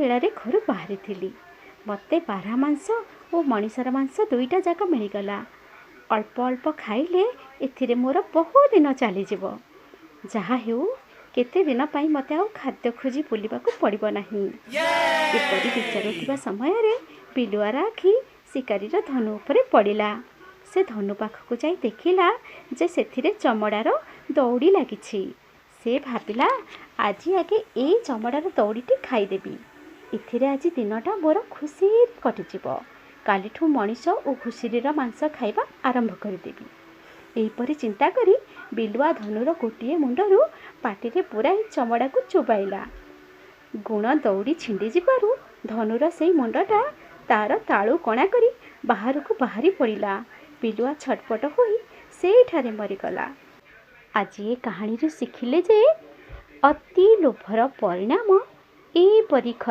ବେଳାରେ ଘରୁ ବାହାରିଥିଲି। ମୋତେ ବାର୍ହା ମାଂସ ଓ ମଣିଷର ମାଂସ ଦୁଇଟା ଯାକ ମିଳିଗଲା। ଅଳ୍ପ ଅଳ୍ପ ଖାଇଲେ ଏଥିରେ ମୋର ବହୁ ଦିନ ଚାଲିଯିବ। ଯାହା ହେଉ, କେତେ ଦିନ ପାଇଁ ମୋତେ ଆଉ ଖାଦ୍ୟ ଖୋଜି ବୁଲିବାକୁ ପଡ଼ିବ ନାହିଁ। ଏପରି ବିଚାରୁଥିବା ସମୟରେ ବିଲୁଆର ଆଖି ଶିକାରୀର ଧନୁ ଉପରେ ପଡ଼ିଲା। ସେ ଧନୁ ପାଖକୁ ଯାଇ ଦେଖିଲା ଯେ ସେଥିରେ ଚମଡ଼ାର ଦଉଡ଼ି ଲାଗିଛି। ସେ ଭାବିଲା, ଆଜି ଆଗେ ଏଇ ଚମଡ଼ାର ଦଉଡ଼ିଟି ଖାଇଦେବି। ଏଥିରେ ଆଜି ଦିନଟା ମୋର ଖୁସିରେ କଟିଯିବ। କାଲିଠୁ ମଣିଷ ଓ ଘୁଷୁରୀର ମାଂସ ଖାଇବା ଆରମ୍ଭ କରିଦେବି। ଏହିପରି ଚିନ୍ତା କରି ବିଲୁଆ ଧନୁର ଗୋଟିଏ ମୁଣ୍ଡରୁ ପାଟିରେ ପୂରାଇ ଚମଡ଼ାକୁ ଚୋବାଇଲା। ଗୁଣ ଦଉଡ଼ି ଛିଣ୍ଡିଯିବାରୁ ଧନୁର ସେଇ ମୁଣ୍ଡଟା ତାର ତାଳୁ କଣା କରି ବାହାରକୁ ବାହାରି ପଡ଼ିଲା। ବିଲୁଆ ଛଟପଟ ହୋଇ ସେଇଠାରେ ମରିଗଲା। ଆଜି ଏ କାହାଣୀରୁ ଶିଖିଲେ ଯେ ଅତି ଲୋଭର ପରିଣାମ ଏହିପରି ଖରାପ।